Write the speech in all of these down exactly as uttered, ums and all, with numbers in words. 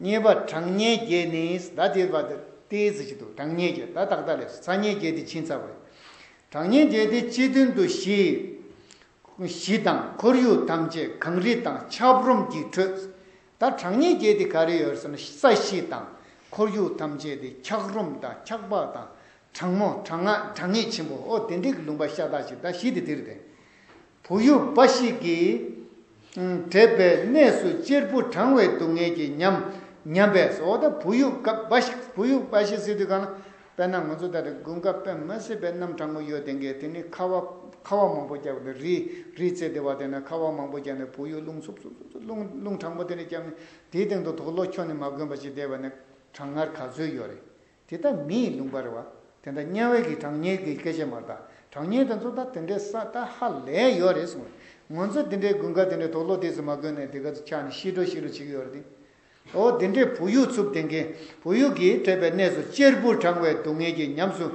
གཉིས་པ་གྲངས་བསྙེན་བརྒྱད་ནི། ད་དེ་བ་དེ་ཟེར་གྱི་འདུག་གྲངས་བསྙེན་བརྒྱད་ད་ཏག་ཏག་ལས་སོ། ཚ་བསྙེན་བརྒྱད་དེ་ཕྱིན་ཚར་བ་རེད། གྲངས་བསྙེན་བརྒྱད་དེ་སྤྱི་དོན་དུ་བཞི། གཞི་དང་ཁོར་ཡུག་ཐམས་ཅད་གངས་རི་དང་འཁྱགས་རོམ་གྱིས་དྲོད། ད་གྲངས་བསྙེན་བརྒྱད་དེ་ག་རེ་ཡོད་ཟེར་ན། ས་གཞི་དང་ཁོར་ཡུག་ཐམས་ཅད་དེ་འཁྱགས་རོམ་དང་འཁྱགས་པ་དང་གྲང་མོ་གྲང་ངར་གྲང་ངད་ཆེན་པོ། འོ་དེ་འདྲའི་གི་ལུང་པ་ཤ་སྟག་ཅིག་ད་གཞི་དེ་དེ་རེད་དེ། བུ་ཡུག་འབའ་ཞིག་གིས་བྲེགས་པའི་གནས་སུ་གཅེར་བུ་གྲང་བའི་སྡུག་བསྔལ་གྱིས་ཉམས་ཉམས་པས་སོ། ད་བུ་ཡུག་འབའ་ཞིག་བུ་ཡུག་འབའ་ཞིག་ཟེར་དུས་གང་ན། དཔེར་ན་ང་ཚོ་ད་ལྟ་དགུན་ཁ་དཔེ་མ་སྲིད་པའི་གནམ་གྲང་མོ་ཡོད་དེ་གས། དེ་ནི་ཁ་བ་ཁ་བ་མང་པོ་རྒྱག་དེ། རི་རི་རྩེ་དེ་བ་དེ་ན་ཁ་བ་མང་པོ་རྒྱག་ནས་བུ་ཡུག་རླུང་འཚུབ་འཚུབ་འཚུབ་འཚུབ་རླུང་རླུང་གྲང་པོ་དེ་ནས་བརྒྱབ་ནས། དེའི་སྟེང་དུ་དུག་ལོག་ཁྱོན་ནས་མ་གོན་པ་ཞིག་བསྡད་པ་ནི་གྲང་ངར་ག་ཚོད་ཡོད་རེད། དེ་ད་མིའི་ལུང་པ་རེད་བ། དེ་འདྲ་དམྱལ་བའི་གི་གྲངས་བསྙེན་གྱི་སྐད་ཆ་མ་རེད་ད། གྲངས་བསྙེན་དེ་ཚོ་ད་དེ་འདྲའི་ས་ད་ཧ་ལས་ཡོད་རེད་གསུངས། ང་ཚོ་དེ་འདྲའི་དགུན་ཁ་དེ་འདྲའི་དུག་ལོག་དེ་ཚོ་མ་གོན་ནས་དེ་ག་ཚོ་ཆགས་ནས་ཤི་འགྲོ་ཤི་འགྲོ་བྱེད་ཀྱི་ཡོད་རེད་དེ། འོ་དེ་འདྲའི་བུ་ཡུག་འཚུབ་དེ་གའི་བུ་ཡུག་གིས་བྲེགས་པའི་གནས་སུ་གཅེར་བུར་གྲང་བའི་སྡུག་བསྔལ་གྱིས་ཉམས་སུ་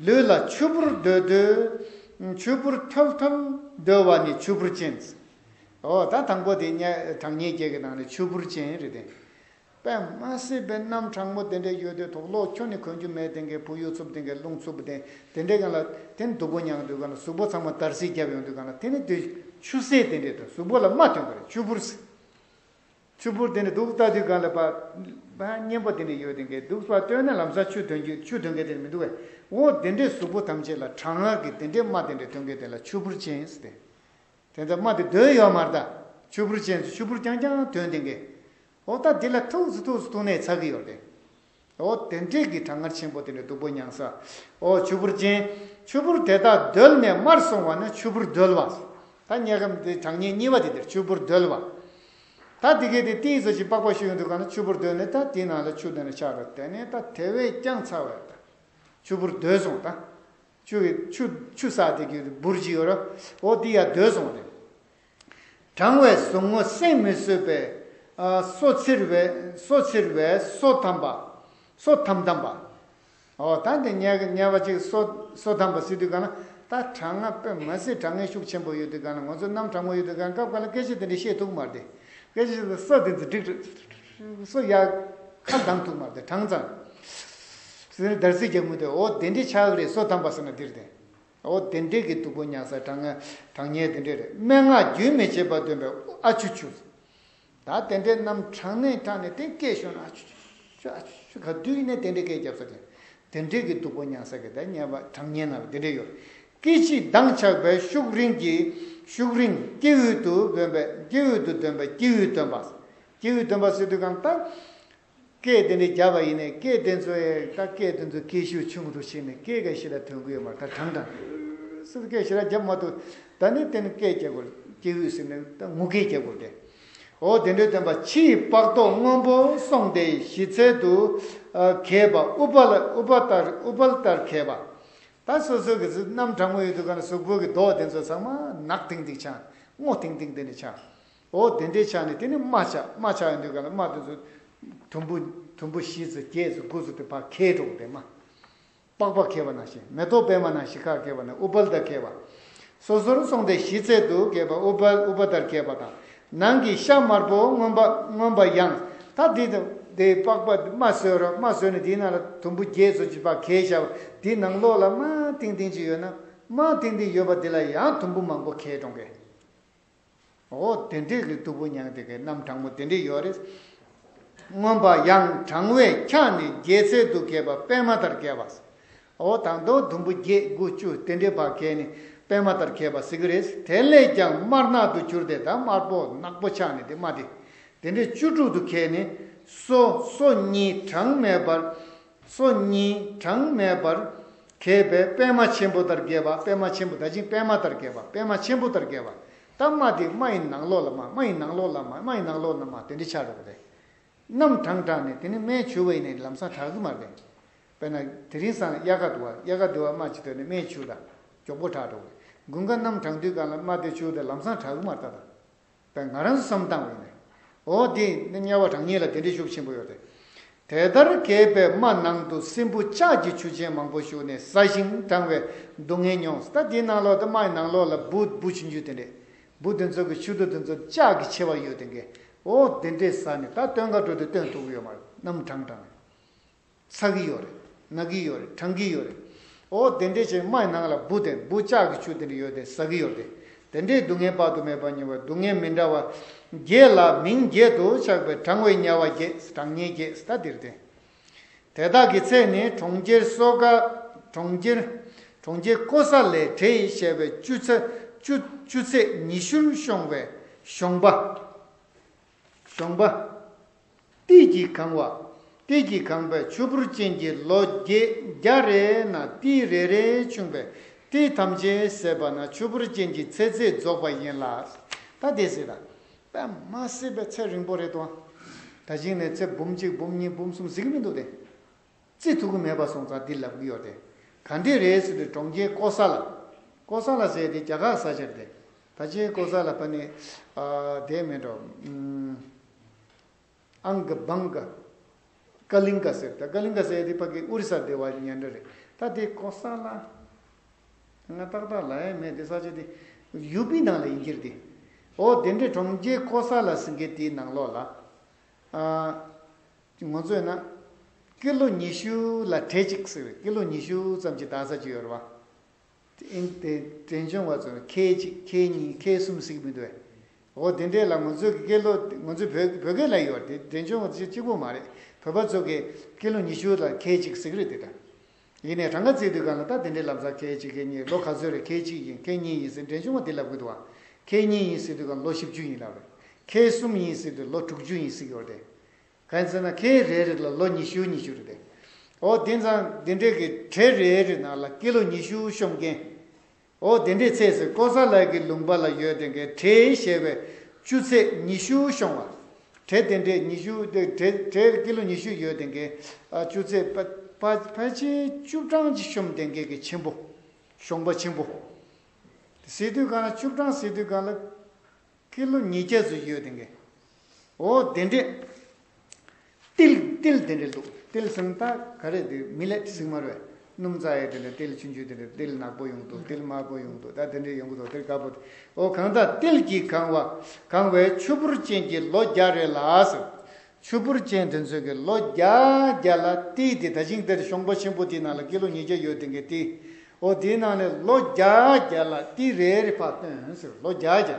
ལུས་ལ་ཆུ་བུར་རྡོལ་རྡོལ། ཆུ་བུར་ཐོལ་ཐོལ་རྡོལ་བ་ནི་ཆུ་བུར་ཅན། འོ་ད་དང་པོ་དེ་གྲངས་བསྙེན་བརྒྱད་ཀྱི་ནང་ནས་ཆུ་བུར་ཅན་རེད་དེ། དཔེ་མ་སྲིད་པའི་གནམ་གྲང་མོ་དེ་འདྲ་ཡོད་དུས་དུག་ལོག་ཁྱོན་ནས་གོན་རྒྱུ་མེད་དེ་གའི་བུ་ཡུག་འཚུབ་དེ་གའི་རླུང་འཚུབ་དེ་དེ་འདྲའི་སྒང་ལ་དེ་ནི་སྡུག་པོ་མྱངས་དུས་སྒང་ལ་གཟུགས་པོ་ཚང་མ་འདར་སིག་བརྒྱབ་ཡོང་དུས་སྒང་ལ་དེ་ནི་དུས་ཆུ་སེར་དེ་འདྲའི་དུས་གཟུགས་པོ་ལ་རྨ་ཐོན་གི་རེད། ཆུ་བུར་ཆུ་བུར་དེ་ནི་སྡུག་ལྟ་དུས་སྒང་ལ་པ་པ་མཉེན་པོ་དེ་འདྲ་ཡོད་དེ་གའི་སྡུག་པ་སྟོན་ན་ལམ་སང་ཆུ་ཐོན་རྒྱུ་ཆུ་ཐོན་གི་དེ་མི་འདུག་གས། འོ་དེ་འདྲའི་གཟུགས་པོ་ཐམས་ཅད་ལ་གྲང་ངར་གི་དེ་འདྲའི་རྨ་དེ་འདྲ་ཐོན་གི་དེ་ལ་ཆུ་བུར་ཅན་ཟེར་ཏེ། དེ་ཚོ་རྨ་དེ་རྡོལ་ཡོད་མ་རེད་ད། ཆུ་བུར་ཅན་ཚོ་ཆུ་བུར་རྐྱང་རྐྱང་ཐོན་དེ་གའི། འོ་ད་དེ་ལ་ཐུག་སུ་ཐུག་སུ་ཐུག་ནས་ཚ་གི་ཡོད་རེད། འོ་དེ་འདྲས་ཀྱི་གྲང་ངར་ཆེན་པོ་དེ་འདྲས་སྡུག་པོ་མྱངས་ས། འོ་ཆུ་བུར་ཅན། ཆུ་བུར་དེ་དག་རྡོལ་ནས་དམར་སོང་བ་ནི་ཆུ་བུར་རྡོལ་བ། ད་དམྱལ་ཁམས་དེ་གྲངས་བསྙེན་གཉིས་པ་དེ་དེར་ཆུ་བུར་རྡོལ་བ། ད་དེ་གའི་དེ་ཏིའི་ཚོ་ཞིག་པགས་པ་བཤུས་ཡོང་དུས་གང་ན་ཆུ་བུར་རྡོལ་ནས་ད་དེའི་ནང་ལ་ཆུ་དེ་འདྲ་ཆགས་རེད། དེ་ནས་ད་དེ་བས་ཀྱང་ཚ་བས་ད། ཆུ་བུར་རྡོལ་སོང་ད། ཆུ་གི་ཆུ་ཆུ་ཟགས་དེ་གི་འབུར་གྱི་ཡོད་ར། འོ་དེ་ཡང་རྡོལ་སོང་རེད། གྲང་བའི་ཟུག་རྔུ་སེམས་མི་བཟོད་པས། ཨ་སོ་འཚིར་བས་སོ་འཚིར་བས་སོ་ཐམ་པ། སོ་ཐམ་ཐམ་པ། འོ་ད་འདི་དམྱལ་དམྱལ་བ་གཅིག་སོ་སོ་ཐམ་པ་ཟེར་དུས་གང་ན། ད་གྲང་ངར་དཔེ་མ་སྲིད་གྲང་ངར་ཤུགས་ཆེན་པོ་ཡོད་དུས་གང་ན། ང་ཚོ་གནམ་གྲང་མོ་ཡོད་དུས་གང་ན་སྐབས་གང་ལ་སྐད་ཆ་དེ་འདྲ་བཤད་ཐུབ་མ་རེད། སྐད་ཆ་དེ་སོ་དེ་ཚོ་འགྲིག་སོ་ཡ་ཁ་གདངས་ཐུབ་མ་རེད། གྲང་ཙང་ཟེར་ནས་འདར་སིག་རྒྱག་མི་འདུག་འོ་དེ་འདྲའི་ཆགས་ཀྱི་རེད། སོ་ཐམ་པ་ཟེར་ན་འདི་རེད་དེ། འོ་དེ་འདྲས་ཀྱི་སྡུག་པོ་མྱངས་ས་གྲང་ངར་གྲངས་ངེས་དེ་འདྲས་རེད། སྨྲེ་སྔགས་རྒྱུན་མི་འཆད་པ་འདོན་པའི་ཨ་ཆུ་ཆུ། ད་དེ་འདྲས་གནམ་གྲང་ནས་གྲང་ནས་དེ་སྐད་ཤོར་ན་ཨ་ཆུ་ཆུ་ཆུ་ཨ་ཆུ་ཆུ་ག་དུས་ནས་དེ་འདྲས་སྐད་རྒྱབ་ས་དེ། དེ་འདྲས་ཀྱི་སྡུག་པོ་མྱངས་ས་གི་ད་དམྱལ་བ་གྲངས་ངེས་ན་ལ་དེ་འདྲས་ཡོད། སྐད་ཅིག་མདངས་ཆགས་པའི་ཤུགས་རིང་གི་ཤུགས་རིང་སྐྱེ་བོའི་དུ་འདོན་པའི་སྐྱེ་བོའི་དུ་འདོན་པའི་སྐྱེ་བོའི་སྟོན་པ། སྐྱེ་བོའི་སྟོན་པ་ཟེར་དུས་གང་ད། སྐད་དེ་འདྲ་བརྒྱབ་པ་ཡིན་ནའི་སྐད་དེ་ཚོ་ཡང་ད་སྐད་དེ་ཚོ་སྐད་ཤུགས་ཆུང་རུ་ཕྱིན་ནས་སྐད་ག་ཞེ་དྲག་ཐོན་གི་ཡོད་མ་རེད། ད་གྲང་གྲང་སུ་སྐད་ཞེ་དྲག་བརྒྱབ་མ་ཐུབ། ད་ནི་དེ་ནི་སྐད་རྒྱག་དགོས་སྐྱེ་བོས་ཟེར་ནས་ད་ངུ་སྐད་རྒྱག་དགོས་ཏེ། འོ་དེ་འདྲའི་སྟོན་པ་ཕྱིའི་པགས་མདོག་སྔོན་པོ་སོང་སྟེ་ཞི་ཚལ་དུ་གས་པ་ཨུཏྤལ་ཨུཏྤལ་ལྟར་ཨུཏྤལ་ལྟར་གས་པ། ད་སོ་སོ་གི་གནམ་གྲང་མོ་ཡོད་དུས་ག་ན་གཟུགས་པོ་གི་མདོག་དེ་ཚོ་ཚང་མ་ནག་ཏིང་ཏིང་ཆགས་སྔོ་ཏིང་ཏིང་དེ་འདྲ་ཆགས། འོ་དེ་འདྲའི་ཆ་ནས་དེ་ནི་རྨ་ཆགས་རྨ་ཆགས་ཡོང་དུས་ག་ལ་རྨ་དེ་ཚོ་དུམ་བུ་དུམ་བུ་བཞི་ཙམ་བརྒྱད་ཙམ་དགུ་ཙམ་དེ་ཕར་གས་འགྲོ་གི་དེ་མ། པགས་པ་གས་པ་ནང་བཞིན་མེ་ཏོག་པད་མ་ནང་བཞིན་ཁ་གས་པ་ནི་ཨུཏྤལ་དང་གས་པ། སོ་སོར་སོང་སྟེ་ཞི་ཚལ་དུ་གས་པ་ཨུཏྤལ་ཨུཏྤལ་ལྟར་གས་པ་དང་། ནང་གི་ཤ་དམར་པོ་མངོན་པ་མངོན་པ་ཡང་། ད་དེ་དེ་པགས་པ་རྨ་བཟོས་རོགས་རྨ་བཟོས་ནས་དེའི་ནང་ལ་དུམ་བུ་བརྒྱད་ཙམ་ཅིག་ཕར་གས་བཞག་པ་དེའི་ནང་ལོགས་ལ་རྨ་ཏིང་ཏིང་ཅིག་ཡོད་ན་རྨ་ཏིང་ཏིང་ཡོད་པ་དེ་ལ་ཡང་དུམ་བུ་མང་པོ་གས་འགྲོ་གི། འོ་དེ་འདྲས་ཀྱི་སྡུག་པོ་མྱངས་དེ་གའི་གནམ་གྲང་མོ་དེ་འདྲས་ཡོད་རེད། མངོན་པ་ཡང་གྲང་བས་འཁྱགས་ནས་རྒྱལ་ཚལ་དུ་གས་པ་པད་མ་ལྟར་གས་པ། འོ་དང་དོ་དུམ་བུ་བརྒྱད་དགུ་བཅུ་དེ་འདྲས་ཕར་གས་ནས་པད་མ་ལྟར་གས་པ་ཟེར་གི་རེད། དེ་ལས་ཀྱང་དམར་ནག་ཏུ་གྱུར་ཏེ་ད་དམར་པོ་ནག་པོ་ཆགས་ནས་དེ་མ་དེ། དེ་འདྲས་བཅུ་དྲུག་ཏུ་གས་ནས་སོ་སོ་གཉིས་གྲངས་མེད་པར། སོ་གཉིས་གྲངས་མེད་པར་གས་པས་པད་མ་ཆེན་པོ་ལྟར་གས་པ། པད་མ་ཆེན་པོ་ད་ཅིང་པད་མ་ལྟར་གས་པ། པད་མ་ཆེན་པོ་ལྟར་གས་པ། ད་རྨ་དེ་རྨ་ཡི་ནང་ལོགས་ལ་རྨ། རྨ་ཡི་ནང་ལོགས་ལ་རྨ། རྨ་ཡི་ནང་ལོགས་ལ་རྨ་དེ་འདྲ་ཆགས་འགྲོ་གི་རེད། གནམ་གྲང་དྲགས་ནས་དེ་ནི་སྨན་བྱུགས་པ་ཡིན་ནའི་ལམ་སང་དྲག་གི་མ་རེད། དཔེར་ན་དེ་རིང་སང་དབྱར་ཁ་འདུག་བ། དབྱར་ཁ་འདུག་བ་རྨ་ཅིག་ཐོན་ནས་སྨན་བྱུགས་དང་མགྱོགས་པོ་དྲག་འགྲོ་གི་རེད། དགུན་ཁ་གནམ་གྲང་དུས་སྒང་ལ་རྨ་དེ་བྱུགས་ཏེ་ལམ་སང་དྲག་གི་མ་རེད་ད། ད་ང་རང་ཚོ་བསམ་བཏང་བ་ཡིན་ནའི། འོ་དེ་ནི་དམྱལ་བ་གྲངས་སྙེད་ལ་དེ་འདྲའི་ཤུགས་ཆེན་པོ་ཡོད་རེད། དེ་ལྟར་གས་པའི་རྨ་ནང་དུ་སྲིན་བུ་ལྕགས་ཀྱི་ཆུ་ཆེན་མང་པོ་ཞུགས་ནས་ཟ་ཞིང་གྲང་བའི་སྡུག་བསྔལ་མྱོང་། ད་དེའི་ནང་ལོགས་དུ་རྨ་ཡི་ནང་ལོགས་ལ་འབུ་འབུ་ཆུང་ཆུང་དེ་འདྲས། འབུ་དེ་ཚོ་གི་མཆུ་ཏོ་དེ་ཚོ་ལྕགས་ཀྱི་མཆེ་བ་ཡོད་དེ་གས། འོ་དེ་འདྲས་ཟ་ནས་ད་སྟོན་ཁ་འགྲོ་དུས་སྟོན་ཐུབ་ཀྱི་ཡོད་མ་རེད། སྣུམ་གྲང་གྲང་ཚ་གི་ཡོད་རེད། ན་གི་ཡོད་རེད། གྲང་གི་ཡོད་རེད། འོ་དེ་འདྲས་བྱས་རྨ་ནང་ལ་འབུ་དེ་འབུ་ལྕགས་ཀྱི་ཆུ་དེ་འདྲས་ཡོད་དེ་ཟ་གི་ཡོད་དེ། དེ་འདྲས་སྡུག་བསྔལ་དཔག་ཏུ་མེད་པ་མྱོང་བའི་སྡུག་བསྔལ་མི་འདྲ་བ་བརྒྱད་ལ་མིང་བརྒྱད་དུ་ཆགས་པའི་གྲང་བའི་དམྱལ་བ་བརྒྱད། གྲང་དམྱལ་བརྒྱད་ད་འདིར་བསྟན། དེ་དག་གི་ཚེ་ནི་གྲོང་ཁྱེར་སོ་ཀ་གྲོང་ཁྱེར་གྲོང་ཁྱེར་ཀོ་ས་ལའི་བྲེ་ཡིས་བཤད་པའི་ཆུ་ཚོད་ཆུ་ཆུ་ཚོད་ཉི་ཤུར་ཤོང་བའི་གཞོང་པ། གཞོང་པ། ཏིལ་གྱིས་གང་བ། ཏིལ་གྱིས་གང་བའི་ཆུ་བུར་ཅན་གྱི་ལོ་བརྒྱད་བརྒྱ་རེ་ན་ཏིལ་རེ་རེ་ཕྱུང་བས་ཏིལ་ཐམས་ཅད་ཟད་པ་ན་ཆུ་བུར་ཅན་གྱི་ཚེ་ཚད་རྫོགས་པ་ཡིན་ལ། ད་དེ་ཟེར་ད། པད་མ་སྲིད་པའི་ཚེ་རིང་པོ་རེད་དོ། ད་ཅིང་ནས་ཚེ་འབུམ་གཅིག་འབུམ་གཉིས་འབུམ་གསུམ་ཟེར་གི་མི་འདུག་སྟེ། བརྩི་ཐུབ་ཀྱི་མེད་པ་སོང་ཙང་འདི་ལབ་ཀྱི་ཡོད་དེ། ག་འདྲས་རེད་ཟེར་དུས་གྲོང་ཁྱེར་ཀོ་ས་ལ། ཀོ་ས་ལ་ཟེར་དེ་རྒྱ་གར་ས་ཆ་རེད་དེ། ད་ཅིང་ཀོ་ས་ལ་ཕ་ནི། ཨ་དེ་མིན་འགྲོ། ཨང་གི་བང་གི། ཀ་ལིང་ག་ཟེར་ད་ཀ་ལིང་ག་ཟེར་དེ་ཕ་གི་ཨོ་རི་ས་སྡེ་བ་ཉན་འདྲ་རེད། ད་དེ་ཀོ་ས་ལ། ང་ཏག་ཏག་ལ་ཡ་མེད་དེ་ས་ཆ་དེ། ཡུ་པི་ནང་ལ་ཡིན་གྱི་རེད་དེ། འོ་དེ་འདྲའི་གྲོང་ཁྱེར་ཀོ་ས་ལ་ཟེར་མཁན་དེའི་ནང་ལོགས་ལ། ཨ། ང་ཚོས་ན། ཀི་ལོ་ཉི་ཤུ་ལ་བྲེ་གཅིག་ཟེར་བའི་ཀི་ལོ་ཉི་ཤུ་ཙམ་གྱི་དག་ས་ཅིག་ཡོད་རེད་བ། དེ་དེ་དྲན་བྱུང་བ་ཚོར་ཁལ་གཅིག་ཁལ་གཉིས་ཁལ་གསུམ་ཟེར་གྱི་མི་འདུག་བས། འོ་དེ་འདྲས་ལ་ང་ཚོས་ཀི་ལོ་ང་ཚོའི་བོད་བོད་སྐད་ལ་ཡོད་དེ་དྲན་བྱུང་བ་ཅིག་གཅིག་པོ་མ་རེད། བོད་པ་ཚོ་གིས་ཀི་ལོ་ཉི་ཤུ་ལ་ཁལ་གཅིག་ཟེར་གྱི་རེད་དེ་འདྲ། ཡིན་ནའི་གྲངས་ཀ་བརྩིས་དུས་སྒང་ལ་ད་དེ་འདྲའི་ལམ་སང་ཁལ་གཅིག་ཁལ་གཉིས་ལོ་ག་ཚོད་རེད། ཁལ་གཅིག་ཡིན་ཁལ་གཉིས་ཡིན་ཟེར་དྲན་བྱུང་བ་དེ་ལབ་གི་འདུག་བ། ཁལ་གཉིས་ཡིན་ཟེར་དུས་སྒང་ལོ་བཞི་བཅུ་ཡིན་ལབ་རེད། ཁལ་གསུམ་ཡིན་ཟེར་དུས་ལོ་དྲུག་ཅུ་ཡིན་ཟེར་གྱི་ཡོད་རེད། གང་ཡིན་ཟེར་ན་ཁལ་རེ་རེ་ལ་ལོ་ཉི་ཤུ་ཉི་ཤུ་རེད་དེ། འོ་དེ་ཙང་དེ་འདྲའི་གི་བྲེ་རེ་རེ་ནང་ལ་ཀི་ལོ་ཉི་ཤུ་ཤོང་མཁན། འོ་དེ་འདྲའི་ཚེ་ཟེར་ཀོ་ས་ལ་གི་ལུང་པ་ལ་ཡོད་དེ་གའི་བྲེ་ཞེས་པའི་ཆུ་ཚད་ཉི་ཤུ་ཤོང་བ། བྲེ་དེ་འདྲའི་ཉི་ཤུ་དེ་བྲེ་བྲེ་ཀི་ལོ་ཉི་ཤུ་ཡོད་དེ་གའི་ཨ་ཆུ་ཚད་ཕ་ཕ་ཕལ་ཆེར་བཅུ་གྲངས་ཅིག་ཤོང་དེ་གའི་གི་ཆེན་པོ། གཞོང་པ་ཆེན་པོ། ཟེར་དུས་སྒང་ལ་བཅུ་གྲངས་ཟེར་དུས་སྒང་ལ། ཀི་ལོ་ཉིས་བརྒྱ་ཙམ་ཡོད་དེ་འགའི། འོ་དེ་འདྲས། ཏིལ་ཏིལ་དེ་འདྲས་འདུག་ཏིལ་ཟེར་ན་ད་ག་རེ་དེ་མི་ལེ་ཏི་ཟེར་མ་རེད། སྣུམ་རྩྭ་ཡི་དེ་འདྲས་ཏིལ་ཆུང་ཆུང་དེ་འདྲས་ཏིལ་ནག་པོ་ཡོང་འདུག་ཏིལ་དམར་པོ་ཡོང་འདུག་ད་དེ་འདྲས་ཡོང་གི་འདུག་ཏིལ་དཀར་པོ་དེ། འོ་གང་ལྟར་ཏིལ་གྱིས་གང་བ་གང་བའི་ཆུ་བུར་ཅན་གྱི་ལོ་བརྒྱ་རེ་ལ་ཟེར། ཆུ་བུར་ཅན་དེ་ཚོ་གི་ལོ་བརྒྱ་བརྒྱ་ལ་ཏིལ་དེ་ད་ཅིང་དེར་གཞོང་པ་ཆེན་པོ་དེའི་ནང་ལ་ཀི་ལོ་ཉིས་བརྒྱ་ཡོད་དེ་འགའི་ཏིལ། འོ་དེའི་ནང་ནས་ལོ་བརྒྱ་བརྒྱ་ལ་ཏིལ་རེ་རེ་ཕར་བཏོན་ཟེར་ལོ་བརྒྱ་བརྒྱ།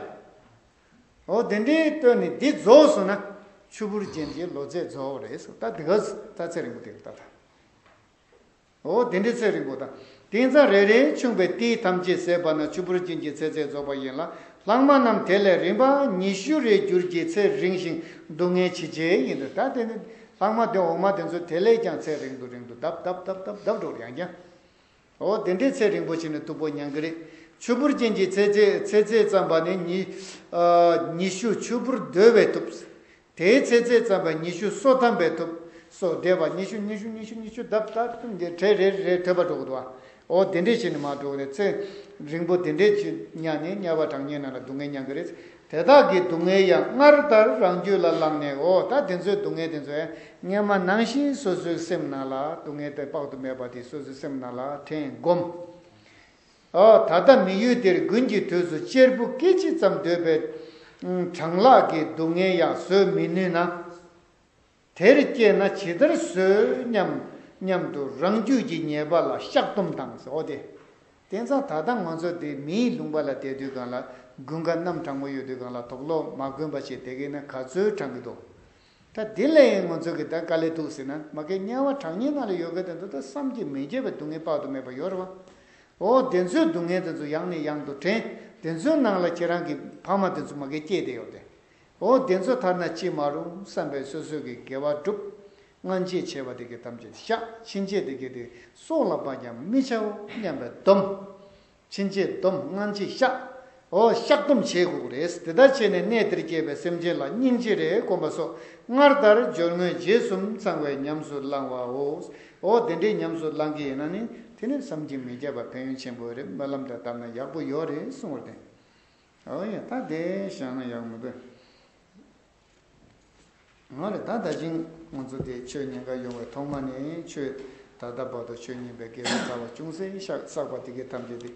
འོ་དེ་འདྲའི་བཏོན་ནས་འདི་རྫོགས་སོང་ན་ཆུ་བུར་ཅན་གྱི་ལོ་ཚད་རྫོགས་པ་རེད་ཟེར། ད་འདི་ག་ད་ཚེ་རིང་པོ་དེ་ལ་ད་ད། འོ་དེ་འདྲའི་ཚེ་རིང་པོ་དང་། དེང་སང་རེ་རེ་ཕྱུང་བའི་ཏིལ་ཐམས་ཅད་ཟད་པ་ན་ཆུ་བུར་ཅན་གྱི་ཚེ་ཚད་རྫོགས་པ་ཡིན་ལ། ལྷག་མ་རྣམས་དེ་ལས་རིམ་པ་ཉི་ཤུ་རེ་འགྱུར་གྱི་ཚེ་རིང་ཞིང་སྡུག་བསྔལ་ཇེ་ཆེ་ཡིན་ཏེ། ད་དེ་ནི་ལྷག་མ་དེ་འོག་མ་དེ་ཚོ་དེ་ལས་ཀྱང་ཚེ་རིང་དུ་རིང་དུ་ལྡབ་ལྡབ་ལྡབ་ལྡབ་ལྡབ་འགྲོ་ཡང་ཀྱང་། འོ་དེ་འདྲའི་ཚེ་རིང་པོ་བྱས་ནས་སྡུག་པོ་མྱང་གི་རེད། ཆུ་བུར་ཅན་གྱི་ཚེ་ཚད་ཚེ་ཚད་ཙམ་པ་ནི་ཉི་ཨ་ཉི་ཤུ་ཆུ་བུར་བརྡོལ་བས་ཐུབ། དེའི་ཚེ་ཚད་ཙམ་པ་ཉི་ཤུ་སོ་ཐམ་པས་ཐུབ། སོ་བརྡོལ་བ་ཉི་ཤུ་ཉི་ཤུ་ཉི་ཤུ་ཉི་ཤུ་ལྡབ་ལྡབ་ཏུ་འདི་བྲེ་རེ་རེ་ཐོས་པ་འགྲོ་གི་འདུག་བ། འོ་དེ་འདྲས་བྱས་ནས་མར་འགྲོ་གི་རེད། ཚེ་རིང་པོ་དེ་འདྲས་ཅིག་མྱངས་ནས་དམྱལ་བ་གྲང་དམྱལ་ནང་ལ་སྡུག་བསྔལ་མྱང་གི་རེད། དེ་དག་གི་སྡུག་བསྔལ་ཡང་སྔར་ལྟར་རང་རྒྱུད་ལ་བླངས་ནས། འོ་ད་དེ་ཚོའི་སྡུག་བསྔལ་དེ་ཚོ་ཡང་སྔོན་མ་ནང་བཞིན་སོ་སོའི་སེམས་ནང་ལ་སྡུག་བསྔལ་དེ་དཔག་ཏུ་མེད་པ་དེ་སོ་སོའི་སེམས་ནང་ལ་དྲན་སྒོམ། འོ་ད་ལྟ་མི་ཡུལ་འདིར་དགུན་གྱི་དུས་སུ་གཅེར་བུ་སྐད་ཅིག་ཙམ་སྡོད་པའི་གྲང་ལྷགས་ཀྱི་སྡུག་བསྔལ་ཡང་བཟོད་མི་ནུས་ན། དེར་སྐྱེས་ན་ཇི་ལྟར་བཟོད་སྙམ་སྙམ་དུ་རང་རྒྱུད་ཀྱི་ཉེས་པ་ལ་བཤགས་སྡོམ་དང་ཟེར། འོ་དེ། དེང་སང་ད་ལྟ་ང་ཚོ་དེ་མིའི་ལུང་པ་ལ་བསྡད་དུས་སྒང་ལ་དགུན་ཁ་གནམ་གྲང་མོ་ཡོད་དུས་སྒང་ལ་དུག་ལོག་མ་གོན་པ་བྱས་བསྡད་མཁན་ནི་ག་ཚོད་གྲང་གི་འདུག་ད་དེ་ལས་ཡང་ང་ཚོ་གི་ད་དཀའ་ལས་འདུག་ཟེར་ན་མ་གི་དམྱལ་བ་གྲང་དམྱལ་ནང་ལ་ཡོད་མཁན་དེ་ཚོ་ད་བསམ་གྱིས་མི་ཁྱབ་པའི་སྡུག་བསྔལ་དཔག་ཏུ་མེད་པ་ཡོད་རེད་བ། འོ་དེ་ཚོའི་སྡུག་བསྔལ་དེ་ཚོ་ཡང་ནས་ཡང་དུ་དྲན། དེ་ཚོའི་ནང་ལ་ཁྱེད་རང་གི་ཕ་མ་དེ་ཚོ་མ་གི་སྐྱེས་བསྡད་ཡོད་དེ། འོ་དེ་ཚོ་ཐར་ན་ཅི་མ་རུང་བསམ་པའི་སོ་སོ་གི་དགེ་བ་སྒྲུབ། སྔན་ཆད་བྱས་པ་དེ་གའི་ཐམས་ཅད་བཤགས། ཕྱིན་ཆད་དེ་གའི་དེ་སྲོག་ལ་བབ་ཀྱང་མི་བྱའོ་སྙམ་པའི་སྡོམ། ཕྱིན་ཆད་སྡོམ། སྔན་ཆད་བཤགས། འོ་བཤགས་སྡོམ་བྱེད་དགོས་ཀྱི་རེད། དེ་ལྟར་བྱས་ནས་གནས་འདིར་སྐྱེས་པའི་སེམས་ཅན་ལ་སྙིང་རྗེ་རེ་སྒོམ་པ་སོགས་སྔར་ལྟར་སྦྱོར་དངོས་རྗེས་སུ་ཚང་བས་ཉམས་སུ་བླང་བའོ། འོ་དེ་འདྲའི་ཉམས་སུ་བླང་གི་ཡིན་ན་ནི་དེ་ནི་བསམ་གྱིས་མི་ཁྱབ་པ་ཕན་ཡོན་ཆེན་པོ་རེད། སྨོན་ལམ་དང་བཏབ་ན་ཡག་པོ་ཡོད་རེད་གསུངས་པ་རེད། འོ་ཡ་ད་དེ་བཞག་ན་ཡག་མི་འདུག་འོ་རེད། ད་ད་ཅིང་ང་ཚོ་དེ་ཆོས་ཉན་ག་ཡོང་བའི་ཐོག་མ་ནས་ཆོས་ད་ལྟ་བར་དུ་ཆོས་ཉན་པའི་དགེ་བའི་རྩ་བ་ཅུང་ཟད་བསགས་པ་དེ་གའི་ཐམས་ཅད་དེ་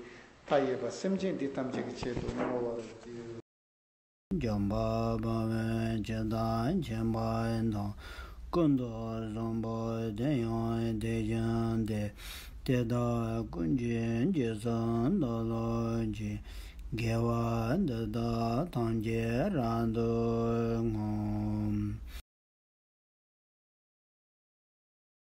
མཐའ་ཡས་པ་སེམས་ཅན་འདི་ཐམས་ཅད་ཀྱི་ཆེད་དུ་བསྔོ་བར་བགྱི། འཇམ་དཔལ་དཔའ་བོས། ཇི་ལྟར་མཁྱེན་པ་དང་། ཀུན་ཏུ་བཟང་པོ་དེ་ཡང་དེ་བཞིན་ཏེ། དེ་དག་ཀུན་གྱི་རྗེས་སུ་བདག་སློབ་ཅིང་། དགེ་བ་འདི་དག་ཐམས་ཅད་རབ་ཏུ་